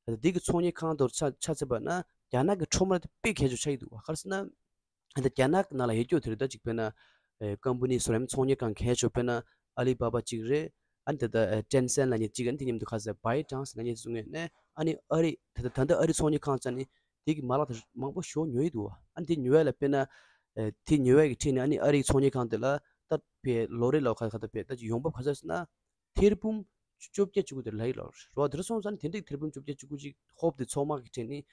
ད་དེ་གི་ཚོང་གཉེར་ཁང་དེར་ཆ་ཆ་མཚོན་པ་ན་རྒྱ་ནག་གི་ཁྲོམ་ར་དེ་དཔེ་གལ་ཆེ་ཆགས་ཀྱི་འདུག་བ། ག་རེ་ཟེར་ན། ད་རྒྱ་ནག་གི་ནང་ལ་ཡོད་རྒྱུ་དེ་རེད་ད་ཅིག་དཔེར་ན། ཨེ་ཀམ་པ་ནི་སོ་རེམ་ཚོང་གཉེར་ཁང་གལ་ཆེ་དཔེར་ན་ཨ་ལི་བྷ་བྷ་ཅིག་རེད། ཨ་ནི་ད་ལྟ་ཨེ་ཊེན་སེན་ལབ་མཁན་ཅིག་ཨ་ནི་དེ་མཉམ་དུ་ཁ་ཟས་བྷའི་ཌན་སི་ལབ་མཁན་ཅིག་གསུང་ངེས་ནས་ཨ་ནི་ཨ་རི་ད་ལྟ་ད་ལྟ་ཨ་རི་ཚོང་གཉེར་ཁང་ཚ་ནི་དེ་གི་མ་ལག་དེ་མང་པོ་ཞེ་པོ་ཉོ་ཡི་འདུག་ཨ་ནི་དེ་ཉོ་ཡ་ལ་དཔེར་ན། ཨེ་དེ་ཉོ་ཡ་གི་ཁྲིད་ནས་ཨ་ནི་ཨ་རི་ཚོང་གཉེར་ཁང་དེ་ལ་ད་བའི་ལོ་རེ་ལོ་ཁ་ཁ་ད་བའི་ད་ཅིག་ཡོང་འབབ་ག་ཚོད་ཟེར་ན། ཐེར་འབུམ་བཅོ་བརྒྱད་བཅུ་དགུ་དེ་ལ་ཡི་ལོ་རོ་དེ་ར་སོང་ཙང་དེ་འདྲའི་ཐེར་འབུམ་བཅོ་བརྒྱད་བཅུ་དགུ་ཅིག་ཧོབ་དེ་ཚོང་དམག་གི་ཁྲིད་ནས།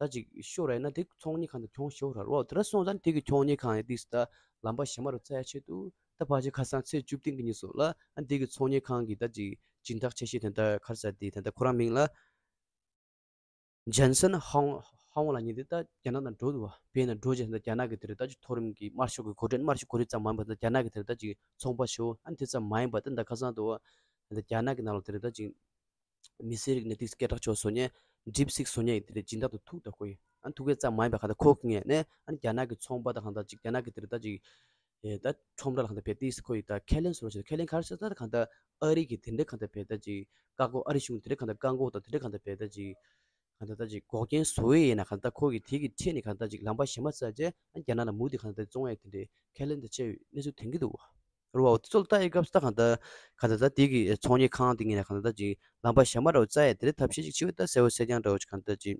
ད་ཅིག་ཤོར་ར་ཡིན་ན་དེ་ཚོང་གཉེར་ཁང་དུ་གྱོང་ཤོར་ར་རོ། དེ་འདྲ་སོང་ཙང་དེ་གི་ཚོང་གཉེར་ཁང་ཡང་ཏིས་ད་ལམ་པ་གཞན་མ་རུ་བཙལ་ཡ་ཆེད་དུ་ད་ཕལ་ཆེར་ཁ་སང་ཚེས་བཅུ་བདུན་གི་ཉིན་སོགས་ལ་ཨ་དེ་གི་ཚོང་གཉེར་ཁང་གི་ད་ཅིག་སྦྱིན་བདག་ཆེ་ཤོས་དེ་འདྲ་ག་རེ་ཟེར་དེ་དེ་འདྲ་ཁོ་རང་མིང་ལ་ཇན་སན་ཧང་ཧང་ལབ་མཁན་དེ་ད་རྒྱ་ནག་ནང་འགྲོ་འདུག་བ། བས་ན་འགྲོ་རྗེས་ད་རྒྱ་ནག་གི་དེ་རེད་ད་ཅིག་མཐོ་རིམ་གི་དམར་ཤོག་གི་འགོ་ཁྲིད་དམར་ཤོག་འགོ་ཁྲིད་ཙམ་མ་ཡིན་པ་ད་རྒྱ་ནག་གི་དེ་རེད་ད་ཅིག་ཚོང་པ་ཞིག་ཨ་དེ་ཙམ་མ་ཡིན་པ་ད་ད་ཁ་སང་དུ་བ་ད་རྒྱ་ནག་གི་ནང་ལ་དེ་རེད་ད་ཅིག་མི་སེར་རིག་གནས་དེ་སྐད་གྲགས་ཆོག་བཟོ་མཁན་ཌིབ་སིག་བཟོ་མཁན་ཡིན་དེ་འདྲའི་སྦྱིན་བདག་ཏུ་ཐུག་ད་ཁོ་ཡིན། ཨ་ཐུག་གི་ཙམ་མ་ཡིན་པ་གང་ལྟར་ཁོ་གི་ངོས་ནས་ཨ་རྒྱ་ནག་གི་ཚོང་པ་དང་གང་ལྟར་ཅིག་རྒྱ་ནག་གི་དེ་འདྲ་ད་ཅིག་ཨེ་ད་ཁྲོམ་ར་ལ་གང་ལྟར་བས་ཏིས་ཁོ་ཡི་ད་ཁས་ལེན་བཟོ་རོགས་བྱེད། ཁས་ལེན་ག་རེ་བྱེད་ད་གང་ལྟར་ཨ་རི་གི་དེ་འདྲ་གང་ལྟར་བས་ད་ཅིག་བཀག་འགོག་ཨ་རི་གཞུང་དེ་འདྲ་གང་ལྟར་བཀག་འགོག་དང་དེ་འདྲ་གང་ལྟར་བས་ད་ཅིག་གང་ལྟར་ད་ཅིག་འགོག་རྐྱེན་བཟོ་ཡི་ཡིན་ན་གང་ལྟར་ཁོ་གི་དེ་གི་ཁྲིད་ནས་གང་ལྟར་ཅིག་ལམ་པ་གཞན་མ་བཙལ་རྗེས་ཨ་རྒྱ་ནག་ལ་མུ་མཐུད་གང་ལྟར་བཙོང་ཡ་དེ་འདྲའི་ཁས་ལེན་དེ་བྱས་ཡོད་གནས་ཚུལ་ཐོན་གྱི་འདུག་རུ་བ་འོ་དེ་ཚོ་ལ་ལྟ་ཡི་སྐབས་སུ་ད་གང་ལྟར་གང་ལྟར་ད་དེ་གི་ཚོང་གཉེར་ཁང་དེ་ངོས་ནས་གང་ལྟར་ད་ཅིག་ལམ་པ་གཞན་མ་འདྲ་བོ་བཙལ་ཡ་དེ་འདྲའི་ཐབས་ཤེས་ཅིག་བྱེད་འོས་ད་གསལ་བོ་གསལ་རྐྱང་འདྲ་བོ་ཅིག་གང་ལྟར་ཅིག་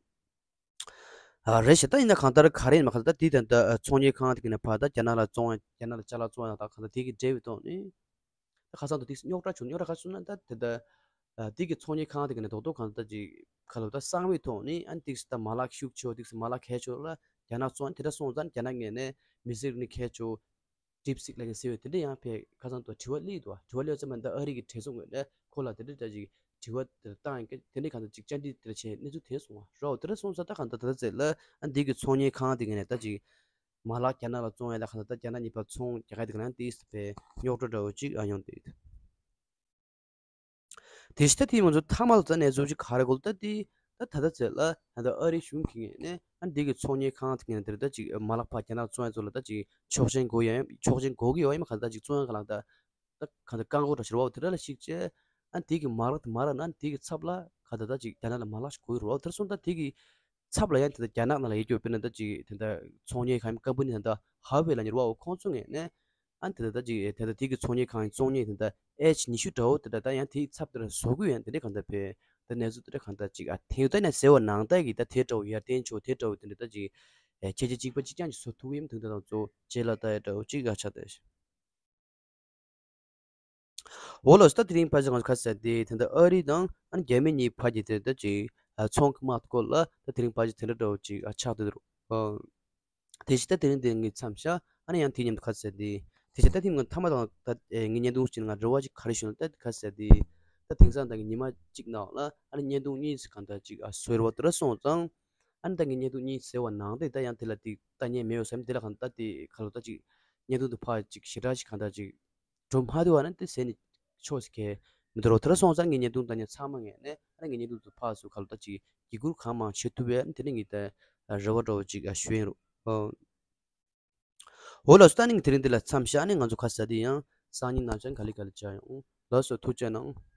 ཨ་རེད་ཤག་ད་ཡིན་ན་གང་ལྟར་ག་རེ་ཡིན་ན་གང་ལྟར་ད་དེ་ད་ལྟ་ཚོང་གཉེར་ཁང་དེ་གི་ནས་ཕར་ད་རྒྱ་ནག་ལ་བཙོང་ཡ་རྒྱ་ནག་ལ་ཅ་ལག་བཙོང་ཡ་དང་གང་ལྟར་དེ་གི་འབྲེལ་བའི་ཐོག་ནས་ད་ཁ་སང་དུ་དེ་རྙོག་དྲ་བྱུང་རྙོག་དྲ་ག་རེ་བྱུང་ན་ད་དེ་ད་ཨ་དེ་གི་ཚོང་གཉེར་ཁང་དེ་གི་ནས་རྡོག་རྡོག་གང་ལྟར་ཅིག་ག་ལ་ད་གསང་བའི་ཐོག་ནས་ཨ་ནི་དེ་གི་ད་མ་ལག་ཤུགས་ཆེ་བོ་དེ་གི་མ་ལག་གལ་ཆེ་བོ་ལ་རྒྱ་ནག་བཙོང་དེ་འདྲ་སོང་ཙང་རྒྱ་ནག་ངོས་ནས་མི་སེར་ནི་གལ་ཆེ་བོ། ཌིབ་སིག་ལབ་མཁན་ཟེར་བའི་དེ་འདྲ་ཡང་ཕེ་ཁ་སང་དུ་དྲི་བ་སླེབས་འདུག་དྲི་བ་སླེབས་ཙམ་མ་ད་ཨ་རི་གི་གྲོས་ཚོགས་ངོས་ནས་ཁོ་ལ་དེ་འདྲ་ད་ཅིག་དྲི་བ་དེ་བཏང་ཡིན་དེ་འདྲ་གང་ལྟར་ཅིག་བཅར་འདྲི་དེ་འདྲ་བྱས་གནས་ཚུལ་དེ་སོང་བ་རོ། དེ་འདྲ་སོང་ཙང་ད་གང་ལྟར་ད་ལྟ་ཚེ་ལ་ཨ་འདི་གི་ཚོང་གཉེར་ཁང་དེ་ངོས་ནས་ད་ཅིག་མ་ལག་རྒྱ་ནག་ལ་བཙོང་ཡ་ད་གང་ལྟར་ད་རྒྱ་ནག་གཉིས་བར་ཚོང་རྒྱག་ཡ་དེ་ག་ལ་ཏིས་ཕེ་རྙོག་དྲ་འདྲ་བོ་ཅིག་ཨ་ཡོང་དེ། དེ་ཕྱི་ད་དེའི་ང་ཚོ་མཐའ་མ་ལ་ད་གནས་ཚུལ་ཅིག་ག་རེ་གོ་ལ་ད་དེ་ད་ད་ད་ཚེ་ལ་ད་ད་ཨ་རི་གཞུང་གི་ངོས་ནས་ཨ་འདི་གི་ཚོང་གཉེར་ཁང་དེ་ངོས་ནས་དེ་རེད་ད་ཅིག་མ་ལག་ཕར་རྒྱ་ནག་བཙོང་ཡ་ཚོ་ལ་ད་ཅིག་ཆོག་མཆན་དགོས་ཡ་ཡིན་ཆོག་མཆན་དགོས་ཀྱི་ཡོད་ཡིན་མ་ག་ད་ཅིག་བཙོང་ཡ་ག་ལ་ད་ ད་གང་ལྟར་རྐང་འཁོར་འདྲ་ཞིག་རེད་བ། དེ་འདྲ་ལ་གཞིགས་བྱས། ཨ་དེ་གི་མ་རག་དེ་མ་རག་ན་དེ་གི་ཚབ་ལ་ག་ད་ད་ཅིག་རྒྱ་ནག་ལ་མ་ལག་ཞིག་དགོས་རེད་བ། དེར་སོང་ད་དེ་གི་ཚབ་ལ་ཡང་དེ་ད་རྒྱ་ནག་ནང་ལ་ཡོད་རྒྱུ་དཔེར་ན་ད་ཅིག་དེ་ད་ཚོང་གཉེར་ཁང་ཀམ་པ་ནི་ད་ད་ཧ་ཝེ་ལ་ཉེར་བའོ། ཁོང་ཚོ་ངས་ནས་ཨ་དེ་ད་ད་ཅིག་དེ་ད་དེ་གི་ཚོང་གཉེར་ཁང་ཚོང་གཉེར་དེ་ད་ཨེཆ་ཉི་ཤུ་འདྲ་བོ་དེ་ད་ད་ཡང་དེའི་ཚབ་དེ་ད་བཟོ་དགོས་ཡང་དེ་འདྲ་གང་ད་བས་ད་གནས་ཚུལ་དེ་འདྲ་གང་ད་ཅིག་ཨ་དེ་ད་ནས་ཟེར་བ་ནང་ད་གི་ད་དེ་འདྲ་བོ་ཡར་ལྡན་ཆོག་དེ་འདྲ་བོ་དེ་འདྲ་ད་ཅིག་ཁྱེད་ཀྱི་གཅིག་པ་གཅིག་རྐྱང་གི་བཟོ་ཐུབ་ཡིན་དེ་འདྲ་དང་གཙོ་བོ་རྗེས་ལ་ད་ཡ་འདྲ་བོ་གཅིག་ག་ཆགས་ད། འོ་ལགས་སོ། ད་དེ་རིང་ཕལ་ཆེར་ང་ཚོ་ཁ་གསལ་དེ་དེ་འདྲ་ཨ་རི་དང་ཨ་ནི་རྒྱ་མི་གཉིས་བར་གྱི་དེ་འདྲ་ཅིག་ཨ་ཚོང་གི་དམག་སྐོར་ལ་ད་དེ་རིང་ཕལ་ཆེར་དེ་འདྲ་འདྲ་བོ་ཅིག་ཨ་ཆགས་བསྡད་འདུག་ཨ་དེ་བཞིན་ད་དེ་རིང་དེ་ངས་མཚམས་བཞག་ཨ་ནི་ཡང་དེ་མཉམ་དུ་ཁ་གསལ་དེ་དེ་བཞིན་ད་དེ་ང་མཐའ་མ་དང་ད་ཨེ་ངའི་བརྙན་ཐུང་ཅིག་ང་རེ་བ་ཅིག་ག་རེ་ཞུ་ན་ད་ཁ་གསལ་དེ་ད་དེང་སང་ད་ངའི་ཉི་མ་གཅིག་ནང་ལ་ཨ་ནི་བརྙན་ཐུང་གཉིས་ཙམ་གང་ལྟར་ཅིག་ཨ་བཟོས་རོགས་དེ་འདྲ་སོང་ཙང་། ཨ་ནི་ད་ངས་བརྙན་ཐུང་གཉིས་བཟོས་པ་ནང་དེ་ད་ཡང་དེ་ལ་དེ་ལྟ་ཉན་མེད་ཡོད་བསམ་དེ་ལ་གང་ལྟར་དེ་ཁ་ལོ་ད་ཅིག་བརྙན་ཐུང་དེ་ཕར་ཅིག་ཞེ་དྲག་ཅིག་གང་ལྟར་ཅིག་འགྲོ་མ་ཐུབ་པ་ན་དེ་ཟེར་ནས་ཆོག་ཟེར་མཁན་མི་འདུག་རོ། དེ་འདྲ་སོང་ཙང་ངས་བརྙན་ཐུང་ལྟ་ཉན་ཚང་མ་ངས་ནས་ཨ་ནི་ངས་བརྙན་ཐུང་དེ་ཕར་ཚུར་ཁ་ལོ་ད་ཅིག་བརྒྱུད་བསྐུར་གང་མང་བྱེད་ཐུབ་པས་ཨ་ནི་དེ་ནས་ངས་ད་རེ་བ་འདྲ་བོ་ཅིག་ཨ་ཞུ་ཡིན་རོ། ཨོ། འོ་ལགས་སོ། ད་ནི་དེ་རིང་འདི་ལ་མཚམས་བཞག་ནས་ང་ཚོ་ཁ་གསལ་དེ་ཡང་སང་ཉིན་ནང་ཆ་ག་ལེ་ག་ལེ་བྱ་ཡོང་། ལགས་སོ། ཐུགས་རྗེ་གནང་།